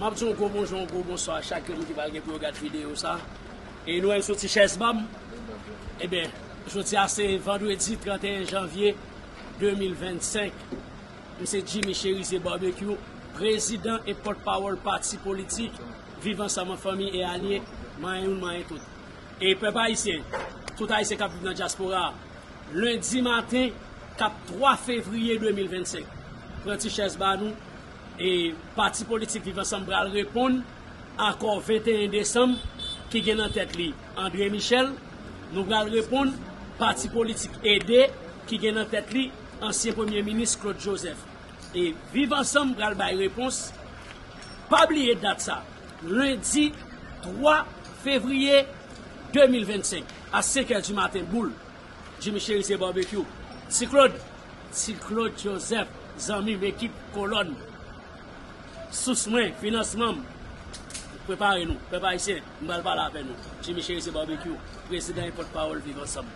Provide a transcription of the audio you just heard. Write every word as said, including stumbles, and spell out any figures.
M ap di yon gwo bonjou, yon gwo bonswa a chak moun ki pral gen pou yo gad videyo sa. E nou wè m sou ti chèz pa m. Ebyen, jodi a se vandredi trannteyen janvye de mil vennsenk. M se Jimmy Cherizier Barbecue, prezidan e pòtpawòl pati politik Viv Ansanm an Fanmi e Alye, manyen youn, manyen tout. E pèp ayisyen, tout ayisyen k ap viv nan dyaspora a, lendi maten, k ap twa fevriye de mil vennsenk, pran ti chèz ba nou, e pati politik Viv Ansanm pral reponn akò venteyen desanm ki gen nan tèt li André Michel, nou pral reponn pati politik Ede ki gen nan tèt li ansyen premye minis Claude Joseph. E Viv Ansanm pral bay repons. Pa bliye dat sa, lendi twa fevriye de mil vennsenk, a senk è di maten boul. Jimmy Cherizier Barbecue. Ti Claude, Ti Claude Joseph, zanmi m, ekip, kolòn, sous mwen, finansman m. Prepare nou, pèp ayisyen, m pral pale avè nou. Jimmy Cherizier Barbecue, prezidan e pòtpawòl Viv Ansanm.